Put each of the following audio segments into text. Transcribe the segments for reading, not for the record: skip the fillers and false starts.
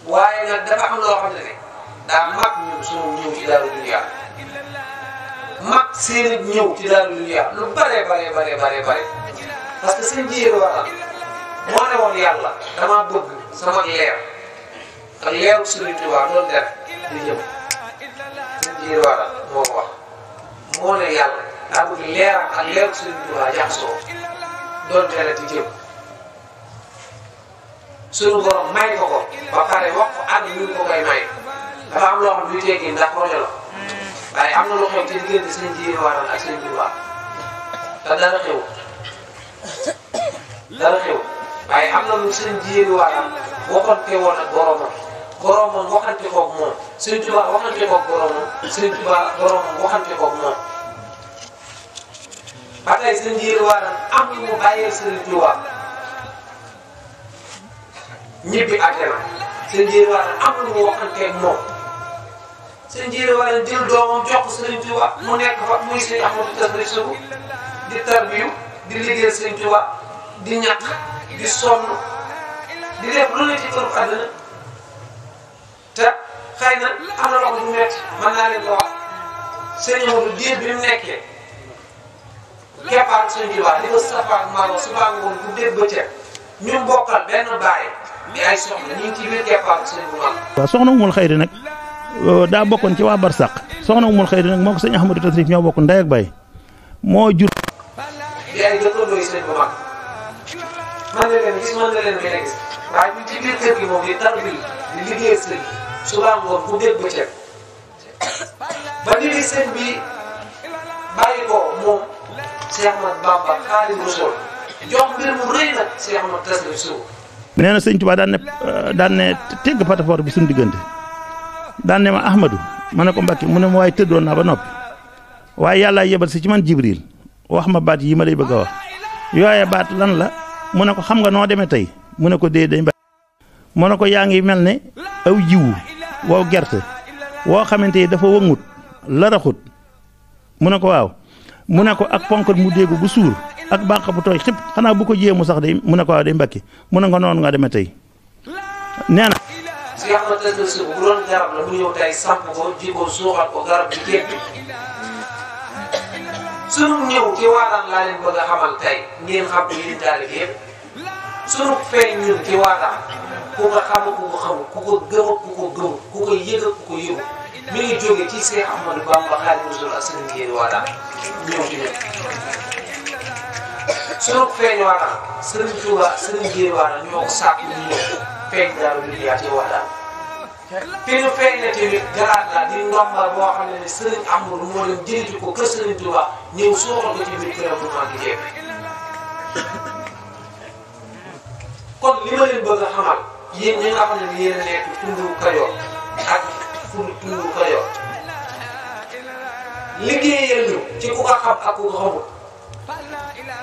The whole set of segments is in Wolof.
waaye nag dafa am loo xam ne daa mag ñun suñu ñëw ci Daaru Dunya mag seen ñëw ci Daaru Dunya lu bare parce que seen Diéry Wadane moo ne woon yàlla damaa bëgg sama leer ak leeru Serigne Touba doon def di jëm seen Diéry Wadane moo ko wax moo ne yàlla daa bëgg leeram ak leeru Serigne Touba jaxasoo doon tere di jëm suñu borom may ko ko ba pare wax ko ànd ñu ko koy may dafa am loo xam luy teggi ndax projet la waaye am na lu xew ci diggante seen Diéry Wadane ak Serigne Touba te dara xew waaye am na lu seen Diéry Wadane waxante woon ak boromam waxante koog moom Serigne Touba waxante koog boromam Serigne Touba boromam waxante koog moom ba tey seen Diéry Wadane am lu mu bàyyee Serigne Touba ñibbi àjjana seen Diéry Wadane am lu mu waxanteeg moom seen Diéry Wadane jël doomam jox ko Serigne Touba mu nekk fa muy seen Ahmadou Tasrif Sougou di tarbiyu di liggéeyal Serigne Touba di ñàkk di sonn di def lu ne ci këru àddina te xëy na am na loxo bu métti mën naa leen ko wax seen Ahmadou diir bi mu nekkee keppaat Serigne Touba di ko safaak maro suba ngoon bu dégg bëccëg ñu bokkal benn baay bi ay soxna ñu ngi ci biir keppaat Serigne bu mag. waaw soxna Umul Xayri nag daa bokkoon ci waa Barsàq soxna Umul Xayri nag moo ko sëñ Ahmadou Tasrif ñoo bokk ndey ak baay moo jur. di ay dëkkandoo yi Serigne bu mag mën na leen gis mën na leen gën a gis waaye ñu ci biir kër gi moom di tarbi di liggéey sëñ suba ngoon bu dégg bëccëg ba nit sëñ bi bàyyi ko moom Cheikh Ahmadou Bamba Xaadimu Rasuul jox mbir mu rëy nag Cheikh Ahmadou Tasrif Sougou. nee na sëñ Touba daan ne tegg passeport bi suñu diggante daan ne ma Ahmadou ma ne ko Mbacke mu ne ma waaye tëddoon naa ba noppi waaye yàlla yebal si ci man Jibril wax ma baat yi ma lay bëgg a wax yooye baat lan la mu ne ko xam nga noo demee tey mu ne ko dee day mu ne ko yaa ngi mel ne aw jiwu wow gerte woo xamante ni dafa wëngut la raxut mu ne ko waaw mu ne ko ak ponkal mu déggu bu suur ak bànq bu tooy xib xanaa bu ko jéemu sax day mu ne ko waaw day Mbacke mu ne ko noonu nga demee tey nee na. Cheikh Ahmadou Tasrif Sougou bu doon garab la mu ñëw tey samp ko ji ko suuxal ko garab bi képp sunu ñëw ci Wadane laa leen bëgg a xamal tey ngeen xam ko yéen taalibe yëpp sunu feeñ ñun ci Wadane ku ko xam ku ko xamul ku ko gëm ku ko gëm ku ko yëg ku ko yëgu mi ngi jóge ci Cheikh Ahmadou Bamba Xaadimu Rasuul ak Serigne Diéry Wadane ñëw ci ñun sunu feeñ Wadane Serigne Touba Serigne Diéry Wadane ñoo ko sàkk ñu ñëw feeñ Daaru Dunya ci Wadane te ñu feeñ ne tamit garaat la di ndomba boo xam ne Serigne Ahmadou moo leen jëndi ko kër Serigne Touba ñëw soxla ko ci biir këram bu mag gi kon li ma leen bëgg a xamal yéen ñi nga xam ne yéen a nekk tundu Kajoor ak tundu Kajoor liggéeyal ñu ci ku ko xam ak ku ko xamul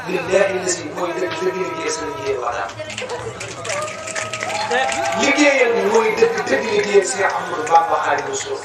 billaahi la si mooy dëgg liggéey Serigne Diéry Wadane liggéeyal ñu mooy dëgg liggéey Cheikh Ahmadou Bamba Xaadimu Rasuul